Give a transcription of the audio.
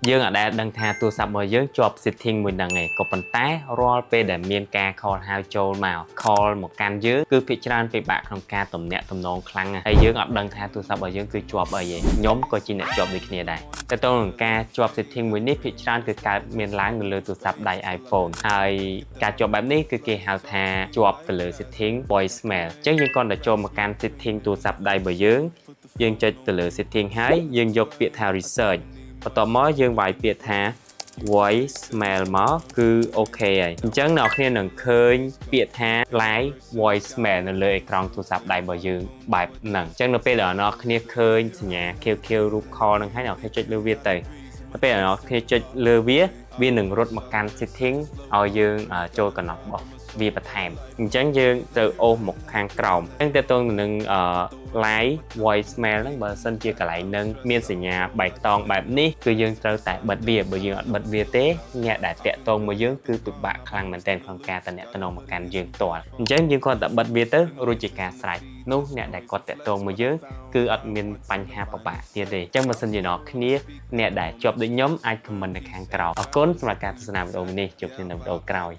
យើងអាចដែលដឹងថាទូរស័ព្ទរបស់យើងជាប់ setting មួយហ្នឹងឯងក៏ប៉ុន្តែរាល់ពេលដែលមានការ call ហៅចូលមក call មកកាន់យើងគឺភាគច្រើនពិបាកក្នុងការទំនាក់ទំនងខ្លាំងណាស់ហើយយើងអត់ដឹងថាទូរស័ព្ទរបស់យើងគឺជាប់អីទេខ្ញុំក៏ជាអ្នកជាប់ដូចគ្នាដែរតែទៅនឹងការជាប់ setting មួយនេះភាគច្រើនគឺកើតមានឡើងនៅលើទូរស័ព្ទដៃ iPhone ហើយការជាប់បែបនេះគឺគេហៅថាជាប់ទៅលើ setting voicemail។ អញ្ចឹងយើងគ្រាន់តែចូលមកកាន់ setting ទូរស័ព្ទដៃរបស់យើងយើងចុចទៅលើ setting ហើយយើងយកពាក្យថា search បន្ទាប់មកយើងវាយពាក្យថា voicemail មកគឺ OK ហើយអញ្ចឹងអ្នកគ្នានឹងឃើញពាក្យថា live voicemail នៅលើអេក្រង់ទូរស័ព្ទដៃរបស់យើងបែបហ្នឹងអញ្ចឹងនៅពេលដែលអ្នកគ្នាឃើញសញ្ញា QQ រូប call ហ្នឹងហើយអ្នកគ្នាចុចលើវាទៅទៅពេលអ្នកគ្នាចុចលើវាវានឹងរត់មកកាន់ setting ឲ្យយើងចូលកំណត់របស់វាបន្ថែមអញ្ចឹងយើងត្រូវអូសមកខាងក្រោមអញ្ចឹងតើតើនឹង live voicemail ហ្នឹងបើសិនជាកន្លែងហ្នឹងមានសញ្ញាបៃតងបែបនេះគឺយើងត្រូវតែបិទវា។បើយើងអត់បិទវាទេអ្នកដែលតាក់ទងមកយើងគឺពិបាកខ្លាំងមែនទែនក្នុងការតំណតំណងមកកាន់យើងផ្ទាល់អញ្ចឹងយើងគ្រាន់តែបិទវាទៅរួចជាការស្រេចនោះអ្នកដែលគាត់តាក់ទងមកយើងគឺអត់មានបញ្ហាពិបាកទៀតទេអញ្ចឹងបើសិនជាអ្នកគ្នាអ្នកដែលជាប់ដូចខ្ញុំអាច comment នៅខាងក្រោមអរគុណសម្រាប់ការទស្សនាវីដេអូនេះជួបគ្នានៅវីដេអូក្រោយ។